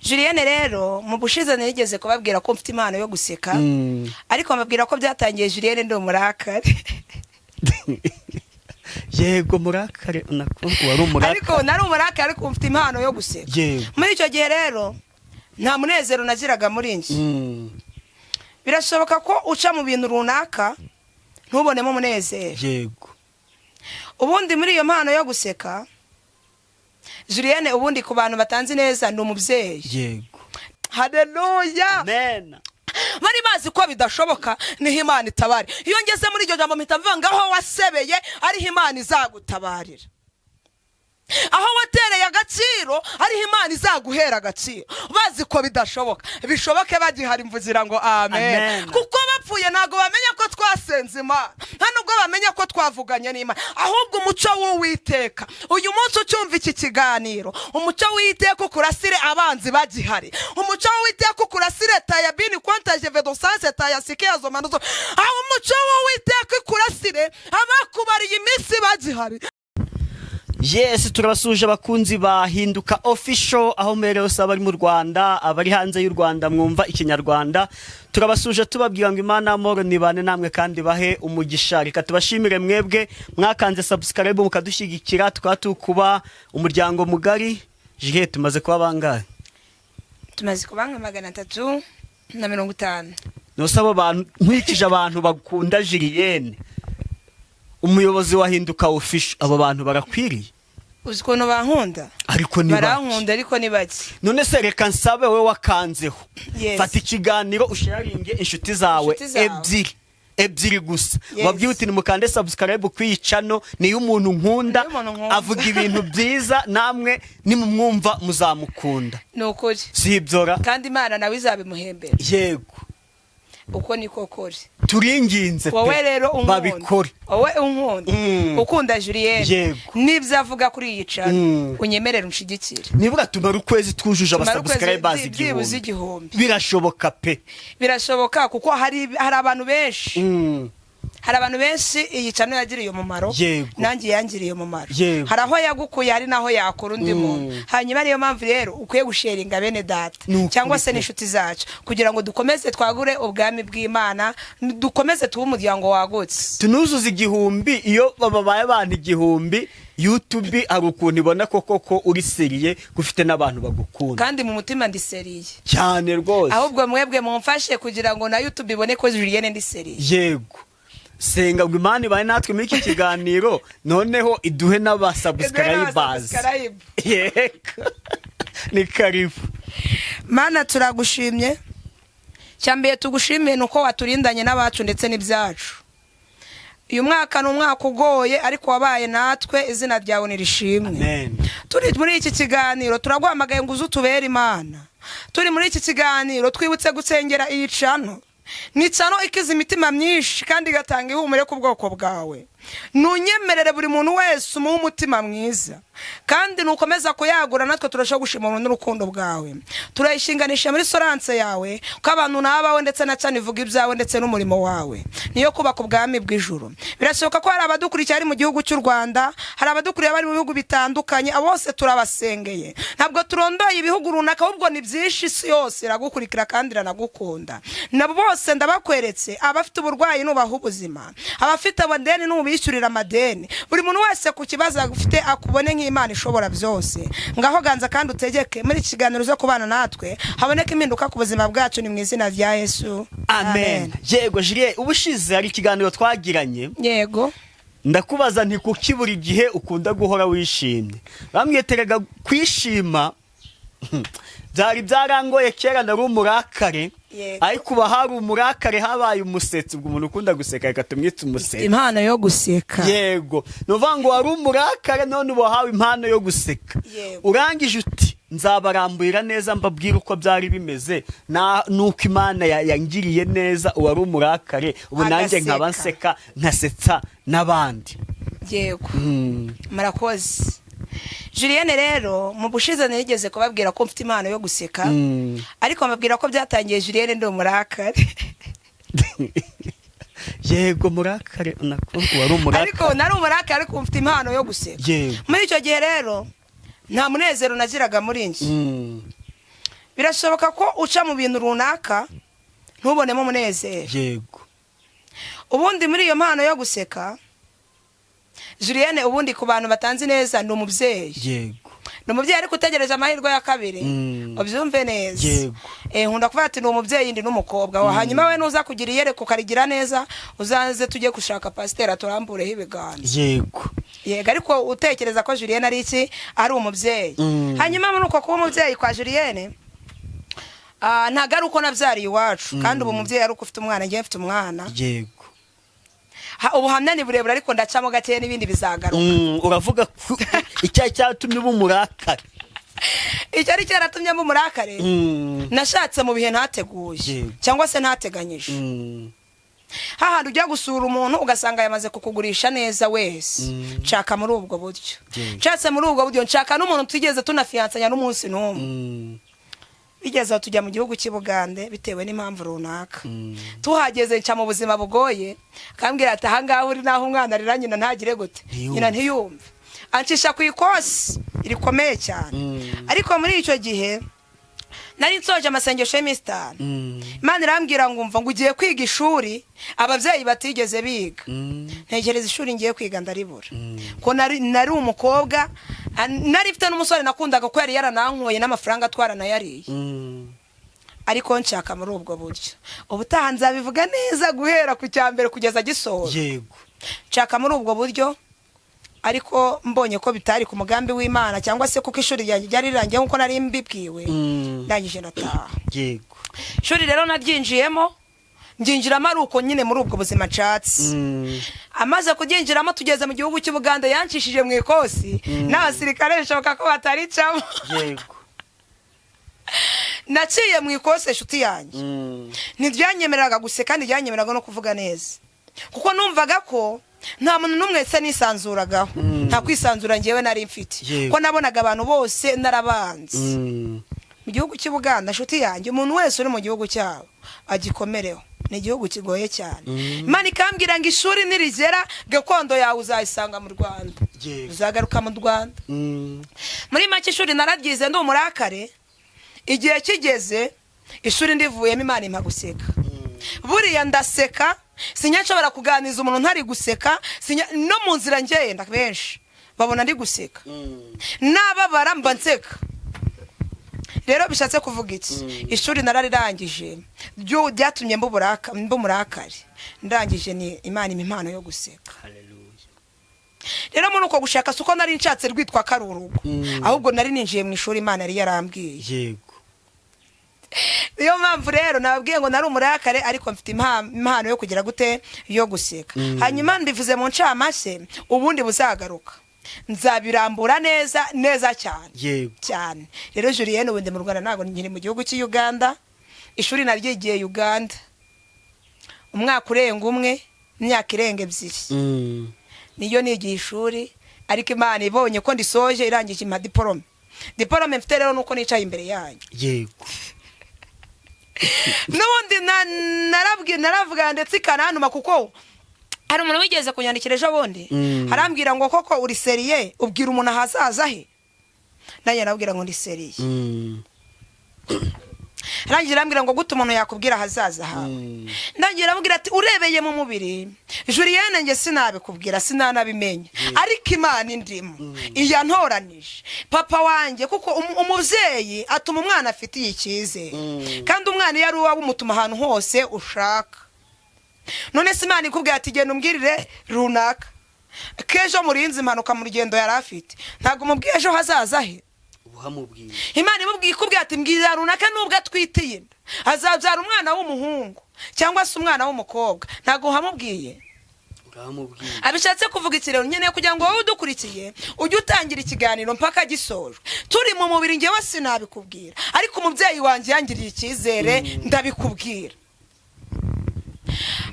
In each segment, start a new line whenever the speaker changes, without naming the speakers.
Julienne rero, mu bushize nigeze kubabwira ko mfite impano yo guseka, ariko mbabwira ko byatangiye Julienne ndi umurakare.
Yego, murakare nako wari umurakare.
Ariko nari umurakare, ariko mfite impano yo guseka. Muri icyo gihe rero nta munezero nagiraga muri njye. Birashoboka ko uca mu bintu runaka ntubonemo umunezero. Ubundi muri iyo mpano yo guseka, Julienne, ubundi ku bantu batanzi neza, ni umubyeyi. Haleluya!
Amen.
Bari bazi ko bidashoboka, niho Imana itabara. Iyo ngeze muri iryo jambo mpita mvuga ngo aho wasebeye ariho Imana izagutabarira, aho watereye agaciro ariho Imana izaguhera agaciro. Bazi ko bidashoboka, bishoboke bagihari. Mvugira ngo amen.
Amen.
Kuko bapfuye ntabwo bamenya ko twasenze Imana, nta nubwo bamenya ko twavuganye n'Imana. Ahubwo umucyo w'Uwiteka, uyu munsi ucyumva iki kiganiro, umucyo w'Uwiteka ukurasire abanzi bagihari. Umucyo w'Uwiteka ukurasire tayabini kwantaje vedosanse tayasike yazomanuzo. Aho umucyo w'Uwiteka ukurasire abakubariye iminsi bagihari.
Yes, turabasuje abakunzi ba Hinduka Official, aho muherereye hose, abari mu Rwanda, abari hanze y'u Rwanda mwumva Ikinyarwanda. Turabasuje tubabwira ngo Imana amahoro nibane namwe kandi bahe umugisha. Reka tubashimire mwebwe mwakanze subscribe mukadushyigikira, tukaba tukuba umuryango mugari. Jihe, tumaze kuba bangahe?
Tumaze kuba nka 350.
Nose abo bantu, nkurikije abantu bakunda Julienne, umuyobozi wa Hinduka Official, abo bantu barakwiriye?
Uzi ukuntu bankunda?
Ariko ni bake.
Barankunda ariko ni bake.
None se reka nsabe wowe wakanzeho, fata ikiganiro usharinge inshuti zawe.
Inshuti zawe.
Ebyiri ebyiri gusa. Wabwiye uti nimukande subscribe ku iyi channel, niyo umuntu nkunda.
Niyo umuntu nkunda.
Avuga ibintu byiza, namwe nimumwumva muzamukunda.
Ni ukuri.
Si ibyora?
Kandi Imana nawe izabimuhembera. Uko niko kuri.
Turinginze pe,
Wowe rero unkunda,
babikore.
wowe unkunda, ukunda Julienne n'ibyo avuga kuri iyi channel, unyemerere unshigikire.
Nibura tumara ukwezi twujuje
Tumara ukwezi
abasubscribers
byibuze
1000.
1000.
Birashoboka pe.
Birashoboka kuko hari abantu benshi, hari abantu benshi iyi channel yagiriye umumaro. Nanjye yangiriye umumaro. Hari aho yagukuye, hari n'aho yakura undi muntu. Hanyuma niyo mpamvu rero ukwiye gusharinga bene data
Ni ukuri
cyangwa se
pe.
n'inshuti zacu, kugira ngo dukomeze twagure ubwami bw'Imana, dukomeze tube umuryango wagutse.
Tunuzuza 1000. Iyo babaye abantu 1000, YouTube hari ukuntu ibona ko koko uri sérieux, ko ufite n'abantu bagukunda.
Kandi mu mutima ndi sérieux.
Cyane rwose.
Ahubwo mwebwe mumfashe kugira ngo na YouTube ibone ko Julienne ndi sérieux.
Yego, senga ngo Imana ibaye natwe muri iki kiganiro, noneho iduhe n'abasubscribers.
Subscribe.
Yego, ni karibu.
Mana, turagushimye. Cyambere tugushimiye ni uko waturindanye n'abacu ndetse n'ibyacu. Uyu mwaka ni umwaka ugoye, ariko wabaye natwe, izina ryawe nirishimwe.
Amen.
Turi muri iki kiganiro, turaguhamagaye ngo uze utubere Imana. Turi muri iki kiganiro, twibutse gusengera iyi channel. Ni channel ikiza imitima myinshi kandi igatanga ihumure ku bwoko bwawe. Ntunyemerere buri muntu wese umuhe umutima mwiza, kandi nukomeza kuyagura natwe turashobora gushima n'urukundo bwawe. Turayishinganisha muri soranse yawe, ko abantu n'abawe ndetse na channel ivuga ibyawe ndetse n'umurimo wawe, niyo kubaka ubwami bw'ijuru. Birashoboka ko hari abadukurikiye ari mu gihugu cy'u Rwanda, hari abadukuriye bari mu bihugu bitandukanye. Abo bose turabasengeye. Ntabwo turondoye ibihugu runaka, ahubwo ni byinshi, isi yose iragukurikira kandi iranagukunda. Nabo bose ndabakweretse. Abafite uburwayi nubaha ubuzima, abafite amadeni nubishyurira amadeni, buri muntu wese ku kibazo afite akubone nk'Imana ishobora byose. Ngaho ganza kandi utegeke muri iki kiganiro zo kubana natwe, haboneke impinduka ku buzima bwacu. Ni mu izina rya Yesu.
Amen. Yego Julie, ubushize hari ikiganiro twagiranye, ndakubaza nti kuki buri gihe ukunda guhora wishimye? Bambwiye terega kwishima byari byarangoye kera, nari umurakare. Ariko uba hari umurakare habaye umusetsi. Ubwo umuntu ukunda guseka reka tumwite umusetsi.
Impano yo guseka.
Yego, ni ukuvuga ngo wari umurakare, none uba wahawe impano yo guseka. Urangije uti nzabaramburira neza mbabwire uko byari bimeze nuko Imana yangiriye neza, uwari umurakare ubu nanjye
Agaseka.
nkaba nseka, nkasetsa n'abandi.
Yego, murakoze. Julienne rero, mu bushize nigeze kubabwira ko mfite impano yo guseka, ariko mbabwira ko byatangiye Julienne ndi umurakare.
Yego, murakare nako wari umurakare.
Ariko nari umurakare, ariko mfite impano yo guseka. Muri icyo gihe rero nta munezero nagiraga muri njye. Birashoboka ko uca mu bintu runaka ntubonemo umunezero. Ubundi muri iyo mpano yo guseka, Julienne, ubundi ku bantu batanzi neza, ni umubyeyi. Ni umubyeyi ariko utegereje amahirwe ya kabiri. Ubyumve neza. Nkunda kuvuga ati ni umubyeyi, ndi n'umukobwa. Hanyuma we nuza kugira iyereka ukarigira neza, uzaze tujye gushaka pasiteri aturambureho ibiganza. Yego, ariko utekereza ko Julienne ari iki? Ari umubyeyi. Hanyuma muri uko kuba umubyeyi kwa Julienne, ntabwo ari uko nabyariye iwacu, kandi ubu umubyeyi ari uko ufite umwana. Ngewe mfite umwana. Ubuhamya ni burebure, ariko ndacamo gakeya, n'ibindi bizagaruka.
Uravuga ku icyaha cyatumye uba umurakare.
Icyo ari cyaratumye mba umurakare, nashatse mu bihe ntateguye cyangwa se ntateganyije. Hahandi ujya gusura umuntu ugasanga yamaze kukugurisha neza wese. Nshaka muri ubwo buryo. Nshatse muri ubwo buryo, nshaka n'umuntu tugeze tunafiyansanya n'umunsi n'umwe. Bigeze aho tujya mu gihugu cy'i Bugande bitewe n'impamvu runaka. Tuhageze nca mu buzima bugoye, akambwira ati ahangaha uri naho umwana arira nyina ntagire gute?
Ntiyumve.
Nyina ntiyumve. Ancisha ku ikosi rikomeye cyane. Ariko muri icyo gihe nari nsoje amasengesho y'iminsi 5. Imana irambwira ngo umva, ngo ugiye kwiga ishuri ababyeyi batigeze biga. Ntekereza ishuri ngiye kwiga ndaribura, ko nari umukobwa, nari mfite n'umusore nakundaga, ko yari yaranankuye n'amafaranga twaranayariye. Ariko nshaka muri ubwo buryo, ubutaha nzabivuga neza guhera ku cya mbere kugeza gisoza. Nshaka muri ubwo buryo, ariko mbonye ko bitari ku mugambi w'Imana, cyangwa se kuko ishuri ryanjye ryari rirangiye nk'uko nari mbibwiwe, ndangije ndataha. Ishuri rero naryinjiyemo, ndyinjiramo ari uko nyine muri ubwo buzima nshatse. Amaze kuryinjiramo, tugeze mu gihugu cy'Ubuganda, yancishije mu ikosi n'abasirikare bishoboka ko bataricamo. Naciye mu ikosi, inshuti yanjye. Ntiryanyemereraga guseka, ntiryanyemereraga no kuvuga neza, kuko numvaga ko nta muntu n'umwe se nisanzuragaho. Nta kwisanzura ngewe nari mfite, ko nabonaga abantu bose narabanze. Mu gihugu cy'Ubuganda, inshuti yanjye, umuntu wese uri mu gihugu cyabo agikomereho, ni igihugu kigoye cyane. Imana ikambwira ngo ishuri nirigera, gakondo yawe uzayisanga mu Rwanda, uzagaruka mu Rwanda. Muri make, ishuri nararyize ndi umurakare. Igihe kigeze ishuri ndivuyemo, Imana impa guseka. Buriya ndaseka, sinya nshobora kuganiriza umuntu ntari guseka, no mu nzira ngenda benshi babona ndi guseka. Nababara mba nseka. Rero bishatse kuvuga iki? Ishuri nararirangije, ryatumye mba umurakare, ndangije ni Imana impa impano yo guseka.
Hallelujah.
Rero muri uko gushaka, si uko nari nshatse rwitwa ko ari urugo, ahubwo nari ninjiye mu ishuri Imana yari yarambwiye. Niyo mpamvu rero nababwiye ngo nari umurakare, ariko mfite impano yo kugira gute? Yo guseka. Hanyuma mbivuze mu ncamake, ubundi buzagaruka nzabirambura neza neza cyane. Cyane. Rero Julienne, ubundi mu Rwanda ntabwo nkiri mu gihugu cy'i Uganda. Ishuri naryigiye Uganda umwaka urenga umwe, imyaka irenga 2. Niyo nigiye ishuri, ariko Imana ibonye ko ndisoje, irangije impa diporome. Diporome mfite rero nuko nicaye imbere yanyu. N'ubundi narabwiye ndetse ikanantuma, kuko hari umuntu wigeze kunyandikira ejo bundi, arambwira ngo koko uri sérieux, ubwira umuntu ahazaza he? Nanjye nabwira ngo ndi sérieux. Arangije arambwira ngo gute umuntu yakubwira ahazaza hawe? Ndangira aramubwira ati urebeye mu mubiri, Julienne, njye sinabikubwira, sinanabimenya, ariko Imana indimo iyantoranije, papa wanjye, kuko umubyeyi atuma umwana afitiye icyizere. Kandi umwana iyo ari uwawe umutuma ahantu hose ushaka. None se Imana ikubwira ati genda umbwirire runaka k'ejo murinze impanuka mu rugendo yari afite, ntabwo umubwiye ejo hazaza he?
Uhamubwiye.
Imana imubwiye, ikubwira ati mbwira runaka nubwo atwitiye inda azabyara umwana w'umuhungu cyangwa se umwana w'umukobwa, ntabwo uhamubwiye?
Urahamubwiye.
Abishatse kuvuga iki rero? Nkeneye kugira ngo wowe udukurikiye ujye utangira ikiganiro mpaka gisojwe. Turi mu mubiri, ngewe sinabikubwira, ariko umubyeyi wanjye yangiriye icyizere, ndabikubwira.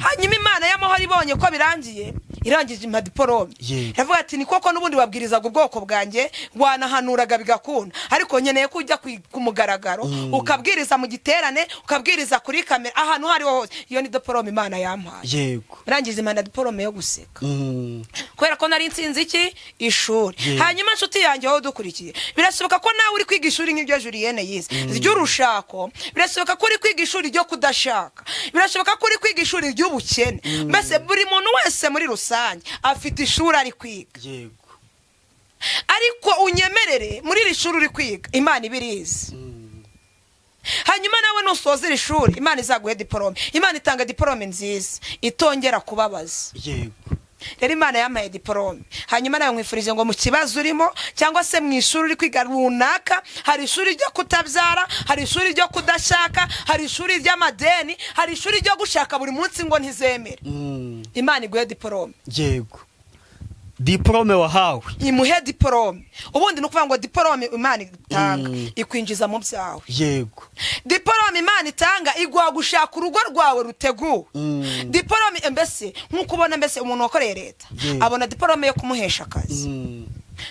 Hanyuma Imana y'amahoro ibonye ko birangiye, Irangije impa diporome. Iravuga ati: "Ni koko n'ubundi wabwirizaga ubwoko bwanjye, wanahanuraga bigakunda, ariko nkeneye ko ujya ku mugaragaro, ukabwiriza mu giterane, ukabwiriza kuri kamera, ahantu aho ariho hose." Iyo ni diporome Imana yampaye. Irangije impa na diporome yo guseka, kubera ko nari nsinze iki? Ishuri. Hanyuma nshuti yanjye wowe udukurikiye, birashoboka ko nawe uri kwiga ishuri nk'iryo Julienne yize ry'urushako, birashoboka ko uri kwiga ishuri ryo kudashaka, birashoboka ko uri kwiga ishuri ry'ubukene. Mbese buri muntu wese muri rusange afite ishuri ari kwiga. Ariko unyemerere, muri iri shuri uri kwiga Imana iba irizi. Hanyuma nawe nusoza iri shuri, Imana izaguhe diporome. Imana itanga diporome nziza itongera kubabaza. Rero Imana yampaye diporome. Hanyuma nawe nkwifurije ngo mu kibazo urimo cyangwa se mu ishuri uri kwiga runaka, hari ishuri ryo kutabyara, hari ishuri ryo kudashaka, hari ishuri ry'amadeni, hari ishuri ryo gushaka buri munsi ngo ntizemere, Imana iguhe diporome.
Yego, diporome wahawe.
Imuhe diporome. Ubundi ni ukuvuga ngo diporome Imana itanga ikwinjiza mu byawe. Diporome Imana itanga iguha gushaka urugo rwawe ruteguwe. Diporome mbese nk'uko ubona mbese umuntu wakoreye leta abona diporome yo kumuhesha akazi.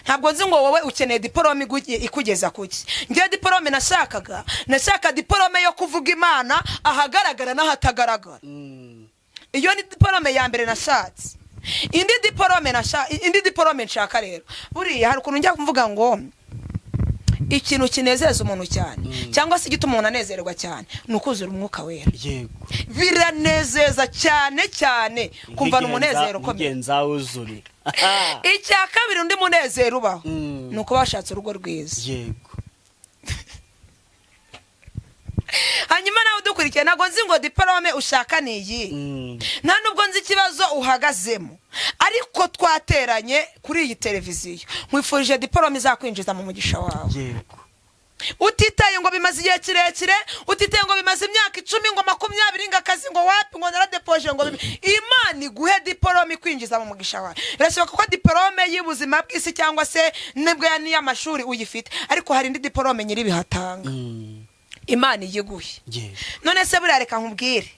Ntabwo nzi ngo wowe ukeneye diporome ikugeza kuki. Ngewe diporome nashakaga, nashaka diporome yo kuvuga Imana ahagaragara n'ahatagaragara. Iyo ni diporome ya mbere nashatse. Indi diporome nshaka rero, buriya hari ukuntu njya kuvuga ngo ikintu kinezeza umuntu cyane cyangwa se igituma umuntu anezerwa cyane ni ukuzura Umwuka Wera. Biranezeza cyane cyane kumvana umunezero ukomeye.
Nk'igihe nzawuzurira.
Icya kabiri, undi munezero ubaho ni ukuba washatse urugo rwiza. Hanyuma nawe udukurikiye, ntabwo nzi ngo diporome ushaka ni iyi, nta nubwo nzi ikibazo uhagazemo, ariko twateranye kuri iyi televiziyo, nkwifurije diporome izakwinjiza mu mugisha wawe, utitaye ngo bimaze igihe kirekire, utitaye ngo bimaze imyaka 10, ngo 20, ngo akazi ngo wapi, ngo naradepoje, ngo Imana iguhe diporome ikwinjiza mu mugisha wawe. Birashoboka ko diporome y'ubuzima bw'isi cyangwa se nibwo n'iy'amashuri uyifite, ariko hari indi diporome nyir'ibihatanga. Imana iyiguhe. None se buriya reka nkubwire,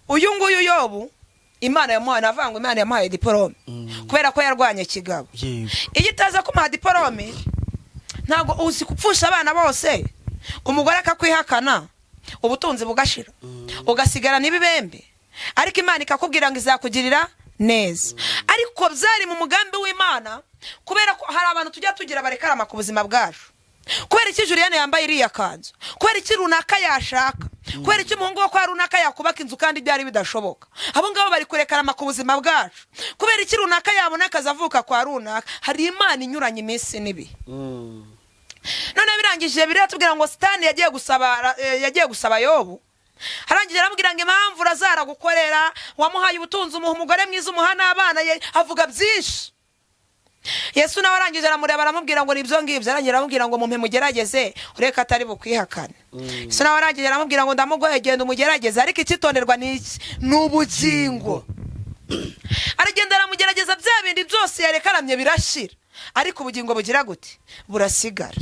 uyu nguyu Yobu, Imana yamuhaye, navuga ngo Imana yamuhaye diporome kubera ko yarwanye kigabo. Iyo itaza kumuha diporome, ntabwo uzi gupfusha abana bose, umugore akakwihakana, ubutunzi bugashira, ugasigara n'ibibembe, ariko Imana ikakubwira ngo izakugirira neza. Ariko byari mu mugambi w'Imana, kubera ko hari abantu tujya tugira barekarama ku buzima bwacu. Kubera iki Julienne yambaye iriya kanzu? Kubera iki runaka yashaka? Kubera iki umuhungu wo kwa runaka yakubaka inzu kandi byari bidashoboka? Abo ngabo bari kurekarama ku buzima bwacu. Kubera iki runaka yabona akazi avuka kwa runaka? Hari Imana inyuranye iminsi n'ibihe. None birangije biratubwira ngo Sitani yagiye gusaba Yobu. Arangije aramubwira ngo impamvu urazara gukorera, wamuhaye ubutunzi, umuha umugore mwiza, umuha n'abana, avuga byinshi. Yesu nawe arangije aramureba, aramubwira ngo nibyo ngibyo. Arangije aramubwira ngo mumpe mugerageze, ureke atari bukwihakane. Yesu nawe arangije aramubwira ngo ndamugoye, genda umugerageze, ariko icyitonderwa ni iki? Ni ubugingo. Aragenda aramugerageza, bya bindi byose yarekaramye birashira, ariko ubugingo bugira gute? Burasigara.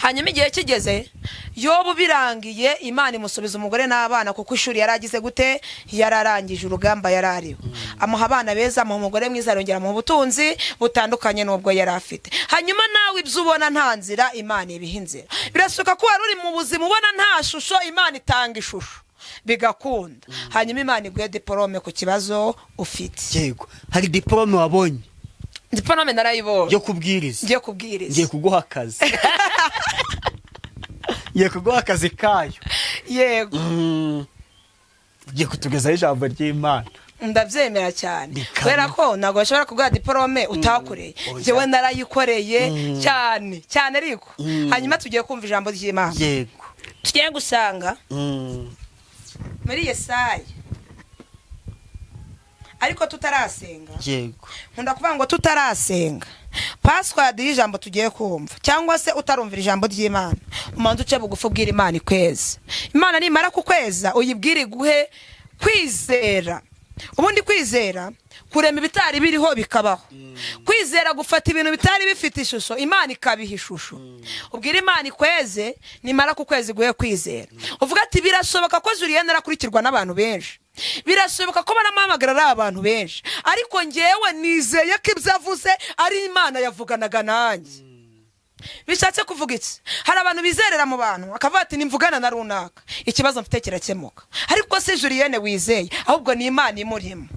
Hanyuma igihe kigeze, Yobu birangiye, Imana imusubiza umugore n'abana, kuko ishuri yari agize gute? Yararangije urugamba yari ariho. Amuha abana beza, amuha umugore mwiza, arongera amuha ubutunzi butandukanye n'ubwo yari afite. Hanyuma nawe ibyo ubona nta nzira, Imana ibiha inzira. Birashoboka ko wari uri mu buzima ubona nta shusho, Imana itanga ishusho bigakunda. Hanyuma Imana iguhe diporome ku kibazo ufite.
Yego, hari diporome wabonye.
Diporome narayibonye.
Yo kubwiriza.
Ngiye kubwiriza.
Ngiye kuguha akazi, ngiye kuguha akazi kayo.
Yego.
Ugiye kutugezaho ijambo ry'Imana.
Ndabyemera cyane.
Bikamyo.
Kubera ko ntabwo bashobora kuguha diporome utakoreye.
Oya.
Njyewe narayikoreye cyane cyane, ariko hanyuma tugiye kumva ijambo ry'Imana. Tugiye gusanga muri Yesaya, ariko tutarasenga, nkunda kuvuga ngo tutarasenga, password y'ijambo tugiye kumva, cyangwa se utarumvira ijambo ry'Imana, umanza uce bugufi, ubwira Imana ikweza. Imana nimara kukweza, uyibwire iguhe kwizera. Ubundi kwizera kurema ibitari biriho bikabaho. Kwizera gufata ibintu bitari bifite ishusho, Imana ikabiha ishusho. Ubwira Imana ikweze, nimara ku kwezi iguhe kwizera, uvuga ati: "Birashoboka ko Julienne arakurikirwa n'abantu benshi." Birashoboka ko baramuhamagara ari abantu benshi, ariko ngewe nizeye ko ibyo avuze ari Imana yavuganaga nanjye. Bishatse kuvuga iki? Hari abantu bizerera mu bantu, akavuga ati: "Nimvugana na runaka ikibazo mfite kirakemuka." Ariko si Julienne wizeye, ahubwo ni Imana imurimo.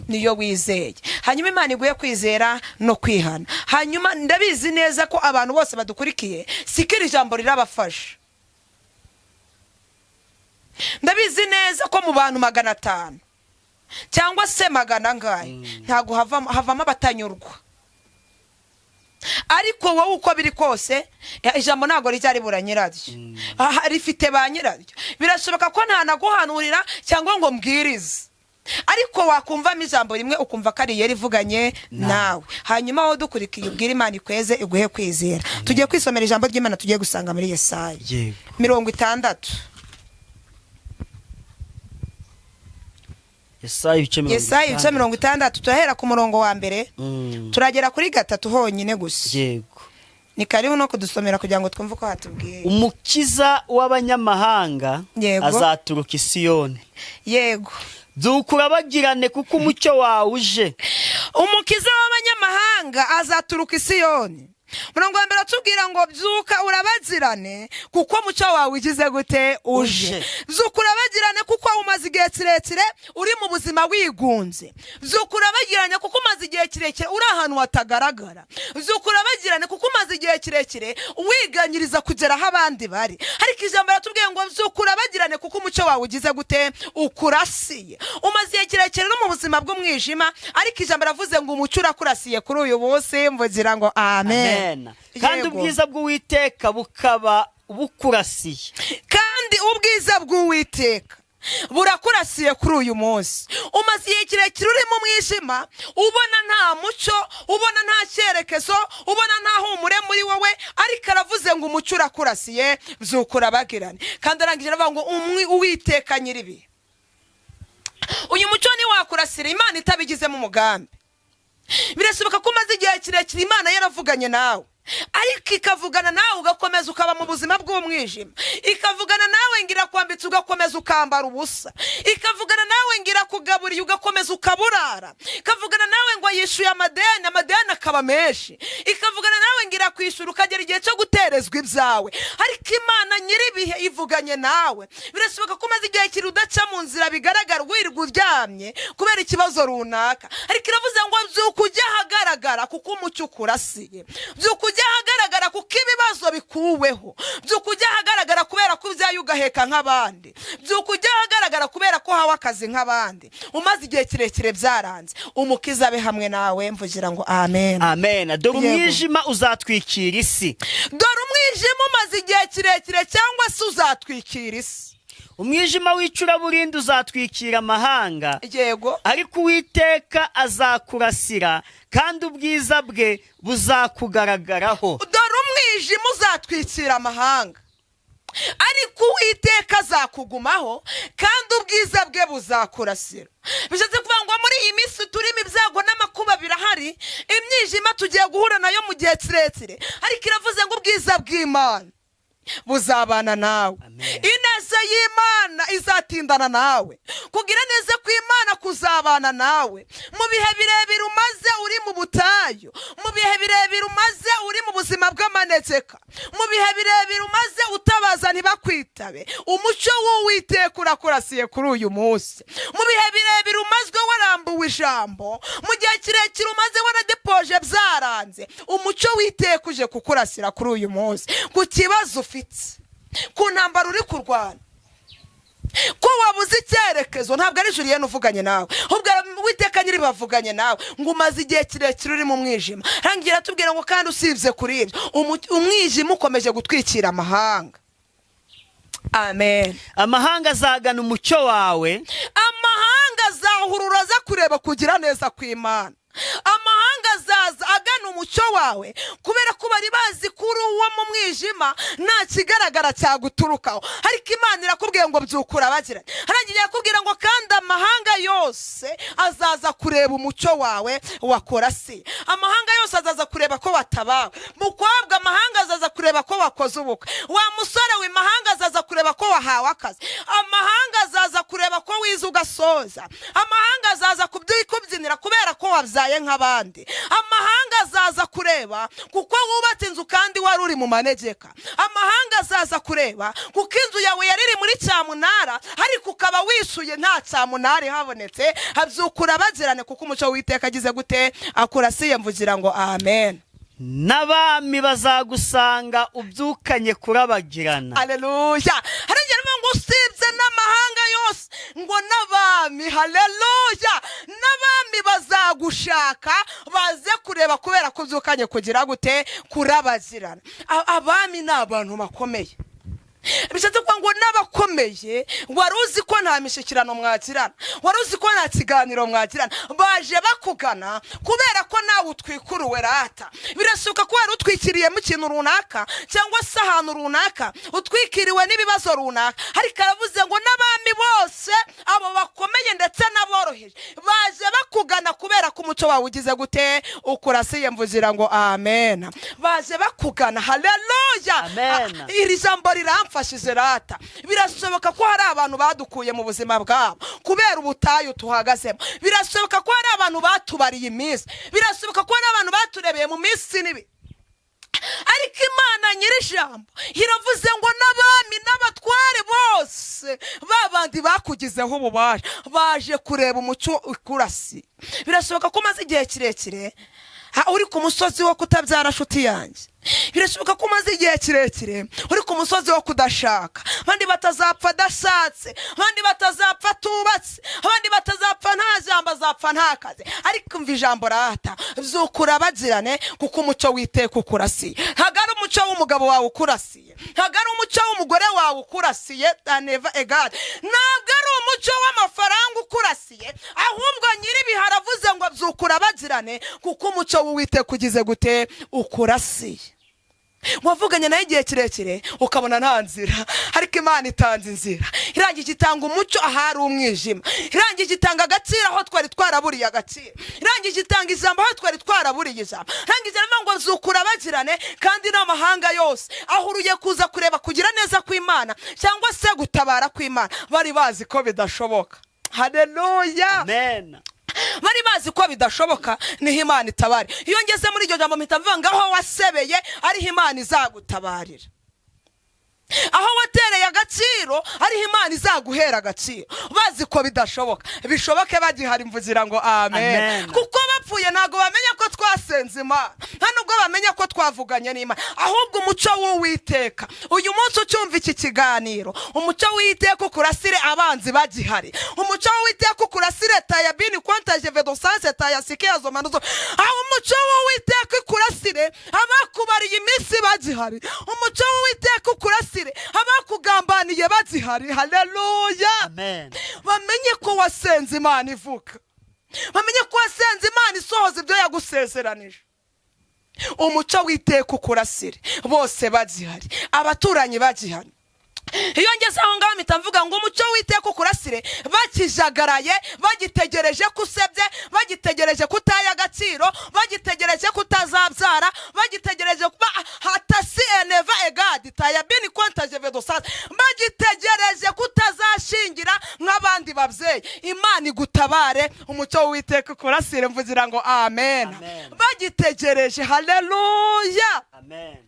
Niyo wizeye. Hanyuma Imana iguye kwizera no kwihana. Hanyuma ndabizi neza ko abantu bose badukurikiye, siko iri jambo rirabafasha. Ndabizi neza ko mu bantu 500 cyangwa se magana angahe, ntabwo havamo abatanyurwa. Ariko wowe uko biri kose, ijambo ntabwo rijya ribura nyiraryo. Aha, rifite ba nyiraryo. Birashoboka ko ntanaguhanurira cyangwa ngo mbwirize, ariko wakumvamo ijambo rimwe ukumva ko ari iyeri ivuganye nawe. Hanyuma wowe dukurikiye, ubwire Imana ikweze, iguhe kwizera. Tugiye kwisomera ijambo ry'Imana tugiye gusanga muri Yesaya 60.
Yesaya ibice mirongo
Yesaya ibice
itandatu.
60, turahera ku murongo wa mbere, turagera kuri gatatu honyine gusa. Ni karibu no kudusomera kugira ngo twumve uko hatubwiye.
Umukiza w'abanyamahanga azaturuka i Siyoni. Byuka urabagirane, kuko umucyo wawe uje.
Umukiza w'abanyamahanga azaturuka i Siyoni. Murongo wa mbere atubwira ngo: "Byuka urabagirane, kuko umucyo wawe ugize gute? Uje."
Uje.
Byuka urabagirane, kuko umaze igihe kirekire uri mu buzima wigunze. Byuka urabagirane, kuko umaze igihe kirekire uri ahantu hatagaragara. Byuka urabagirane, kuko umaze igihe kirekire wiganyiriza kugera aho abandi bari. Ariko ijambo riratubwiye ngo: "Byuka urabagirane, kuko umucyo wawe ugize gute? Ukurasiye." Umaze igihe kirekire no mu buzima bw'umwijima, ariko ijambo riravuze ngo umucyo urakurasiye kuri uyu munsi. Mvugira ngo amen.
Amen. Kandi ubwiza bw'Uwiteka bukaba bukurasiye.
Kandi ubwiza bw'Uwiteka burakurasiye kuri uyu munsi. Umaze igihe kirekire uri mu mwijima, ubona nta mucyo, ubona nta cyerekezo, ubona nta humure muri wowe, ariko aravuze ngo umucyo urakurasiye, byuka urabagirane. Kandi arangije aravuga ngo Uwiteka nyiribi, uyu mucyo ntiwakurasira Imana itabigizemo umugambi. Birashoboka ko umaze igihe kirekire Imana yaravuganye nawe, ariko ikavugana nawe ugakomeza ukaba mu buzima bw'umwijima. Ikavugana nawe ngo irakwambitse, ugakomeza ukambara ubusa. Ikavugana nawe ngo irakugaburiye, ugakomeza ukaburara. Ikavugana nawe ngo yishyuye amadeni, amadeni akaba menshi. Ikavugana nawe ngo irakwishyura, ukagera igihe cyo guterezwa ibyawe. Ariko Imana nyir'ibihe ivuganye nawe. Birashoboka ko umaze igihe kiri udaca mu nzira bigaragara, wirirwa uryamye kubera ikibazo runaka, ariko iravuze ngo byuka ujye ahagaragara, kuko umucyo ukurasiye. Byuka ujye ahagaragara, kuko ibibazo bikuweho. Byuka ujye ahagaragara kubera ko ubyaye ugaheka nk'abandi. Byuka ujye ahagaragara kubera ko uhawe akazi nk'abandi. Umaze igihe kirekire byaranze. Umukiza abe hamwe nawe. Mvugira ngo amen.
Amen. Dore umwijima uzatwikira isi.
Dore umwijima umaze igihe kirekire, cyangwa se uzatwikira isi.
Umwijima w'icuraburindi uzatwikira amahanga. Ariko Uwiteka azakurasira, kandi ubwiza bwe buzakugaragaraho.
Dore umwijima uzatwikira amahanga, ariko Uwiteka azakugumaho, kandi ubwiza bwe buzakurasira. Bishatse kuvuga ngo muri iyi minsi turimo, ibyago n'amakuba birahari, imyijima tugiye guhura nayo mu gihe kirekire, ariko iravuze ngo ubwiza bw'Imana buzabana nawe.
Amen.
Ineza y'Imana izatindana nawe, kugira neza kw'Imana kuzabana nawe mu bihe birebire umaze uri mu butayu, mu bihe birebire umaze uri mu buzima bw'amanegeka, mu bihe birebire umaze utabaza ntibakwitabe. Umucyo w'Uwiteka urakurasiye kuri uyu munsi. Mu bihe birebire umazwe warambuwe ijambo, mu gihe kirekire umaze waradepoje byaranze, umucyo w'Iteka uje kukurasira kuri uyu munsi, ku kibazo ufite, ku ntambara uri kurwana, ko wabuze icyerekezo. Ntabwo ari Julienne uvuganye nawe, ahubwo Uwiteka nyiri bavuganye nawe ngo umaze igihe kirekire uri mu mwijima. Rangira atubwira ngo kandi usibye kuri ibyo, umwijima ukomeje gutwikira amahanga. Amen.
Amahanga azagana umucyo wawe.
Amahanga azahurura aza kureba kugira neza kw'Imana. Amahanga azaza agana umucyo wawe, kubera ko bari bazi ko uri uwo mu mwijima, nta kigaragara cyaguturukaho. Ariko Imana irakubwiye ngo byukura bagira harangiye irakubwira ngo kandi amahanga yose azaza kureba umucyo wawe wakora si amahanga yose azaza kureba ko watabawe, mukobwa. Amahanga azaza kureba ko wakoze ubukwe, wa musore we. Amahanga azaza kureba ko wahawe akazi. Amahanga azaza kureba ko wize. ugasoza. Amahanga azaza kubyikubyinira kubera ko wabyaye nk'abandi. Amahanga azaza kureba kuko wubatse inzu kandi wari uri mu manegeka. Amahanga azaza kureba kuko inzu yawe yari iri muri cyamunara, ariko ukaba wishyuye nta cyamunara ihabonetse. Habyukura bagirane, kuko umucyo w'Iteka agize gute? Akurasiye. Mvugira ngo amen.
N'abami bazagusanga ubyukanye kurabagirana.
Haleluya! Hariya ngo usibye n'amahanga yose, ngo n'abami, haleluya, n'abami bazagushaka baze kureba kubera ko ubyukanye kugira gute? Kurabagirana. Abami ni abantu bakomeye. Bishatse kuvuga ngo n'abakomeye wari uzi ko nta mishyikirano mwagirana, wari uzi ko nta kiganiro mwagirana, baje bakugana kubera ko nawe utwikuruwe rata. Birashoboka ko wari utwikiriyemo ikintu runaka cyangwa se ahantu runaka utwikiriwe n'ibibazo runaka, ariko aravuze ngo n'abami bose, abo bakomeye ndetse n'aboroheje, baje bakugana kubera ko umucyo wawe ugize gute? Ukurasiye. Mvugira ngo amen. Baje bakugana, haleluya.
Amen.
Ah, iri jambo riramfashije rata. Birashoboka ko hari abantu badukuye mu buzima bwabo kubera ubutayu tuhagazemo. Birashoboka ko hari abantu batubariye iminsi. Birashoboka ko hari abantu baturebeye mu minsi n'ibi, ariko Imana nyir'ijambo iravuze ngo n'abami n'abatware bose, ba bandi bakugizeho ububasha, baje kureba umucyo ukurasi. Birashoboka ko umaze igihe kirekire uri ku musozi wo kutabyara, nshuti yanjye. Birashoboka ko umaze igihe kirekire uri ku musozi wo kudashaka. Abandi batazapfa adashatse, abandi batazapfa atubatse, abandi batazapfa nta jambo, azapfa nta kazi. Ariko umva ijambo rata: byukura bagirane, kuko umucyo w'Iteka ukurasiye. Ntabwo ari umucyo w'umugabo wawe ukurasiye, ntabwo ari umucyo w'umugore wawe ukurasiye, daneva egare, ntabwo ari umucyo w'amafaranga ukurasiye, ahubwo nyir'ibihe aravuze ngo byukura bagirane, kuko umucyo w'Uwiteka ugize gute? Ukurasiye. Wavuganye nawe igihe kirekire ukabona nta nzira, ariko Imana itanze inzira. Irangije itanga umucyo ahari umwijima. Irangije itanga agaciro aho twari twaraburiye agaciro. Irangije itanga ijambo aho twari twaraburiye ijambo. Irangije aravuga ngo zukura bagirane, kandi n'amahanga yose ahuruye kuza kureba kugira neza kw'Imana cyangwa se gutabara kw'Imana. Bari bazi ko bidashoboka, haleluya.
Amen.
Bari bazi ko bidashoboka, niho Imana itabara. Iyo ngeze muri iryo jambo mpita mvuga ngo aho wasebeye ariho Imana izagutabarira, aho watereye agaciro ariho Imana izaguhera agaciro. Bazi ko bidashoboka, bishoboke bagihari. Mvugira ngo amen.
Amen.
Kuko bapfuye ntabwo bamenya ko twasenze Imana, nta nubwo bamenya ko twavuganye n'Imana. Ahubwo umucyo w'Uwiteka, uyu munsi ucyumva iki kiganiro, umucyo w'Uwiteka ukurasire abanzi bagihari. Umucyo w'Uwiteka ukurasire tayabini kwantaje vedosanse tayasike zomanuzo. Aho umucyo w'Uwiteka ukurasire abakubariye iminsi bagihari. Umucyo w'Uwiteka ukurasire abakugambaniye bagihari, haleluya.
Amen.
Bamenye ko wasenze Imana ivuga, bamenye ko wasenze Imana isohoza ibyo yagusezeranije. Umucyo w'Iteka ukurasire bose bagihari, abaturanyi bagihari. Iyo ngeze aho ngaho mpita mvuga ngo umucyo w'Iteka ukurasire bakijagaraye, bagitegereje ko usebye, bagitegereje ko utaye agaciro, bagitegereje ko utazabyara, bagitegereje kuba hatasi eneva egadi tayabini kontaje vedosase, bagitegereje ko utazashingira nk'abandi babyeyi. Imana igutabare, umucyo w'Uwiteka ukurasire. Mvugira ngo amen.
Amen.
Bagitegereje, haleluya.
Amen.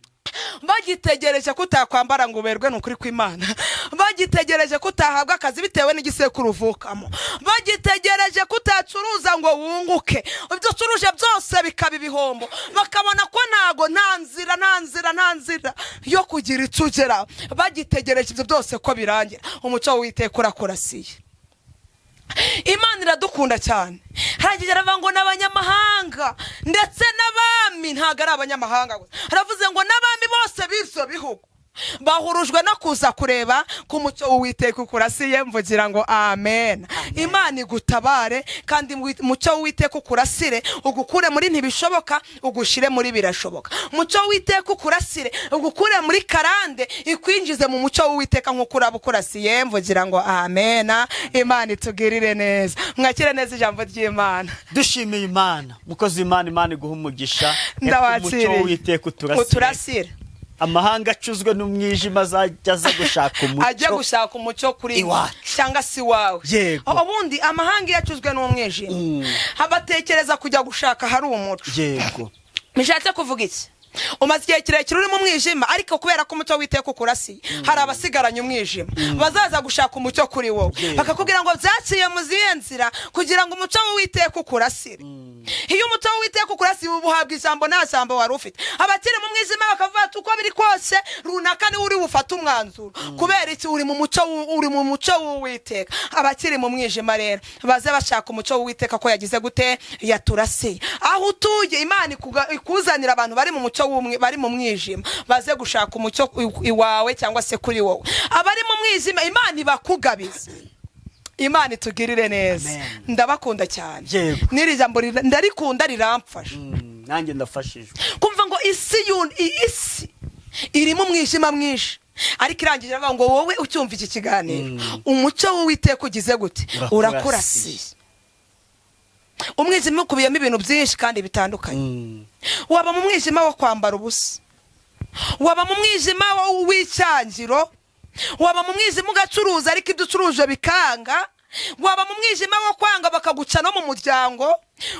Bagitegereje ko utakwambara ngo uberwe, ni ukuri kw'Imana. Bagitegereje ko utahabwa akazi bitewe n'igisekuru uvukamo. Bagitegereje ko utacuruza ngo wunguke, ibyo ucuruje byose bikaba ibihombo, bakabona ko ntago nta nzira, nta nzira, nta nzira yo kugira icyo ugera. Bagitegereje ibyo byose ko birangira, umucyo w'Uwiteka urakurasiye. Imana iradukunda cyane. Harangije aravuga ngo n'abanyamahanga ndetse n'abami, ntabwo ari abanyamahanga gusa, haravuze ngo n'abami bose b'ibyo bihugu bahurujwe no kuza kureba ku mucyo w'Uwiteka ukurasiye. Mvugira ngo amen. Imana igutabare, kandi umucyo w'Uwiteka ukurasire ugukure muri ntibishoboka, ugushyire muri birashoboka. Umucyo w'Uwiteka ukurasire ugukure muri karande, ikwinjize mu mucyo w'Uwiteka nk'uko uraba ukurasiye. Mvugira ngo amen. Imana itugirire neza, mwakire neza ijambo ry'Imana.
Dushimiye Imana. Mukozi w'Imana, Imana iguha umugisha.
Ndabakiriye.
Umucyo w'Uwiteka uturasire.
Uturasire.
Amahanga acuzwe n'umwijima azajya aza gushaka
Ajya
umucyo
gushaka umucyo kuri
iwacu.
Cyangwa se iwawe.
Yego.
Ubundi amahanga iyo acuzwe n'umwijima, batekereza kujya gushaka ahari umuco. Bishatse kuvuga iki? Umaze igihe kirekire uri mu mwijima, ariko kubera ko umucyo w'Iteka ukurasiye, hari abasigaranye umwijima bazaza gushaka umucyo kuri wowe, bakakubwira ngo byaciye mu zihe nzira kugira ngo umucyo w'Uwiteka ukurasire? Iyo umucyo w'Uwiteka ukurasiye, uba uhabwa ijambo nta jambo wari ufite. Abakiri mu mwijima bakavuga ati: "Uko biri kose runaka niwe uri bufate umwanzuro." Kubera iki? Uri mu mucyo, uri mu mucyo w'Uwiteka. Abakiri mu mwijima rero baze bashaka umucyo w'Uwiteka, ko yagize gute? Yaturasiye. Aho utuye, Imana ikuzanira abantu bari mu mucyo bari mu mwijima, baze gushaka umucyo iwawe cyangwa se kuri wowe. Abari mu mwijima, Imana ibakugabiza. Imana itugirire neza.
Amen.
Ndabakunda cyane. N'iri jambo ndarikunda, riramfasha.
Nanjye ndafashijwe.
Kumva ngo isi isi irimo umwijima mwinshi, ariko irangije iravuga ngo wowe ucyumva iki kiganiro, umucyo w'Uwiteka ugize gute?
Urakurasiye.
Urakurasiye. Umwijima ukubiyemo ibintu byinshi kandi bitandukanye. Waba mu mwijima wo kwambara ubusa, waba mu mwijima w'icyangiro, waba mu mwijima ugacuruza ariko ibyo ucuruje bikanga, waba mu mwijima wo kwanga bakaguca no mu muryango,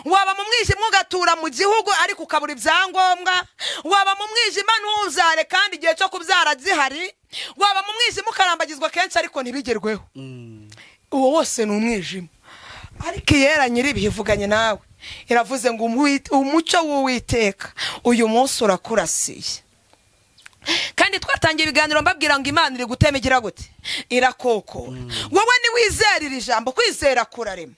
waba mu mwijima ugatura mu gihugu ariko ukabura ibyangombwa, waba mu mwijima ntuzare kandi igihe cyo kubyara gihari, waba mu mwijima ukarambagizwa kenshi ariko ntibigerweho. Uwo wose ni umwijima, ariko Iyera nyir'ibihe ivuganye nawe, iravuze ngo umucyo w'Uwiteka uyu munsi urakurasiye. Kandi twatangiye ibiganiro mbabwira ngo Imana iri gutema, igira gute? Irakokora. Wowe niwizera iri jambo, kwizera kurarema,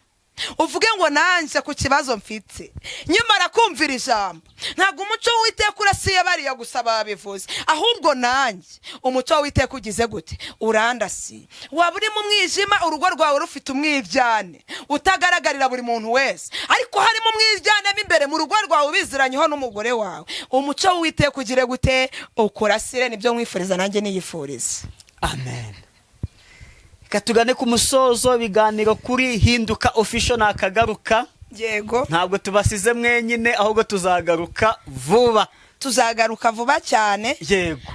uvuge ngo nanjye ku kibazo mfite nyamara kumvira ijambo, ntabwo umucyo w'Uwiteka urasiye bariya gusa babivuze, ahubwo nanjye umucyo w'Uwiteka ugize gute? Urandasiye. Waba uri mu mwijima, urugo rwawe rufite umwiryane utagaragarira buri muntu wese, ariko harimo umwiryane mo imbere mu rugo rwawe, ubiziranyeho n'umugore wawe, umucyo w'Uwiteka ugire gute? Ukurasire. Nibyo nkwifuriza, nanjye niyifuriza.
Amen. Reka tugane ku musozo w'ibiganiro kuri Hinduka Official. Nakagaruka. Ntabwo tubasize mwenyine, ahubwo tuzagaruka vuba.
Tuzagaruka vuba cyane.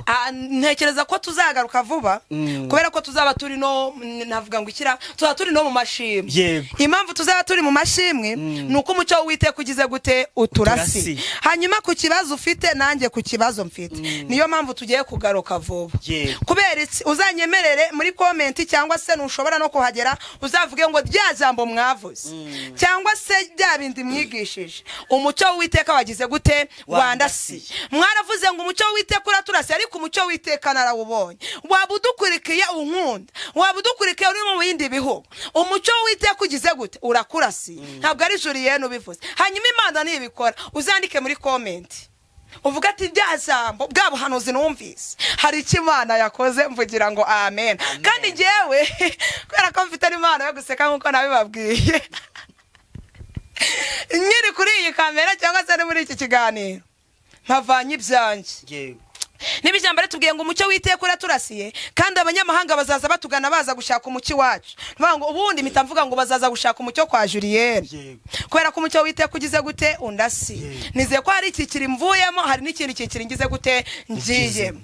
Ah, ntekereza ko tuzagaruka vuba kubera ko tuzaba turi no, navuga ngo ikira, tuzaba turi no mu mashimwe. Impamvu tuzaba turi mu mashimwe ni uko umucyo w'Uwiteka ugize gute? Uturasi.
Uturasi.
Hanyuma ku kibazo ufite, nanjye ku kibazo mfite, niyo mpamvu tugiye kugaruka vuba. Kubera iki? Uzanyemerere muri comment, cyangwa se ntushobora no kuhagera, uzavuge ngo rya jambo mwavuze cyangwa se bya bindi mwigishije, umucyo w'Uwiteka wagize gute?
Wandasiye.
Wandasiye. Mwaravuze ngo umucyo w'Uwiteka uraturasiye, ariko umucyo w'Uwiteka narawubonye. Waba udukurikiye unkunda, waba udukurikiye uri mu bindi bihugu, umucyo w'Uwiteka ugize gute? Urakurasiye. Ntabwo ari Juliyene ubivuze. Hanyuma Imana nibikora, uzandike muri comment uvuga ati bya jambo, bwa buhanuzi numvise, hari icyo Imana yakoze, mvugira ngo amen. Kandi ngewe kubera ko mfite n'impano yo guseka nk'uko nabibabwiye, nkiri kuri iyi kamera cyangwa se no muri iki kiganiro, mpavanye ibyanjye. Niba ijambo ritubwiye ngo umucyo w'Iteka uraturasiye, kandi abanyamahanga bazaza batugana, baza gushaka umucyo iwacu, mvuga ngo ubundi mpita mvuga ngo bazaza gushaka umucyo kwa Juliyene, kubera ko umucyo w'Iteka ugize gute? Undasiye. Nizeye ko hari icyiciro mvuyemo, hari n'ikindi cyiciro ngize gute? Ngiyemo.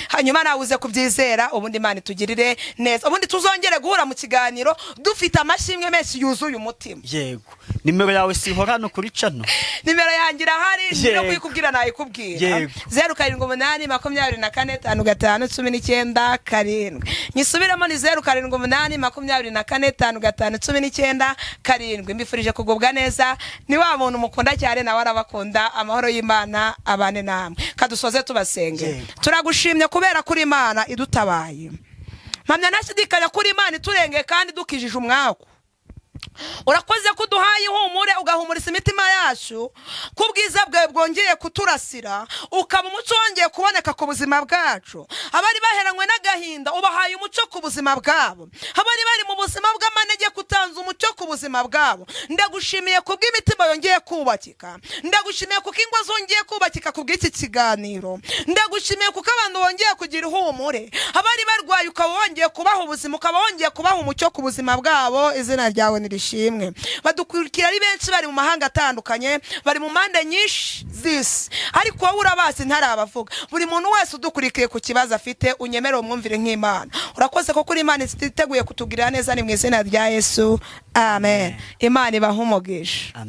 Hanyuma nawe uze kubyizera, ubundi Imana itugirire neza, ubundi tuzongere guhura mu kiganiro dufite amashimwe menshi yuzuye umutima.
Yego, nimero yawe sihora hano kuri channel?
Nimero yanjye irahari no kuyikubwira nayikubwira. 0782455197. Nyisubiremo, ni 0782455197. Mbifurije kugubwa neza. Ni wa muntu mukunda cyane, nawe arabakunda. Amahoro y'Imana abane namwe. Kadusoze tubasenge. Turagushimye kubera kuri Imana idutabaye. Mpamya ntashidikanya kuri Imana iturengeye kandi dukijije umwaku. Urakoze ko uduhaye ihumure, ugahumuriza imitima yacu, ko ubwiza bwawe bwongeye kuturasira, ukaba umucyo wongeye kuboneka ku buzima bwacu. Abari baheranywe n'agahinda, ubahaye umucyo ku buzima bwabo. Abari bari mu buzima bw'amanegeka, utanze umucyo ku buzima bwabo. Ndagushimiye kubw'imitima yongeye kubakika. Ndagushimiye kuko ingo zongeye kubakika ku bw'iki kiganiro. Ndagushimiye kuko abantu bongeye kugira ihumure. Abari barwaye, ukaba wongeye kubaha ubuzima, ukaba wongeye kubaha umucyo ku buzima bwabo. Izina ryawe nirishimwe. Ishimwe. Badukurikira ari benshi, bari mu mahanga atandukanye, bari mu mpande nyinshi z'isi, ariko wowe urabazi ntarabavuga. Buri muntu wese udukurikiye ku kibazo afite, unyemere umwumvire nk'Imana. Urakoze kuko uri Imana iteguye kutugirira neza. Ni mu izina rya Yesu, amen. Imana ibahe umugisha.
Amen.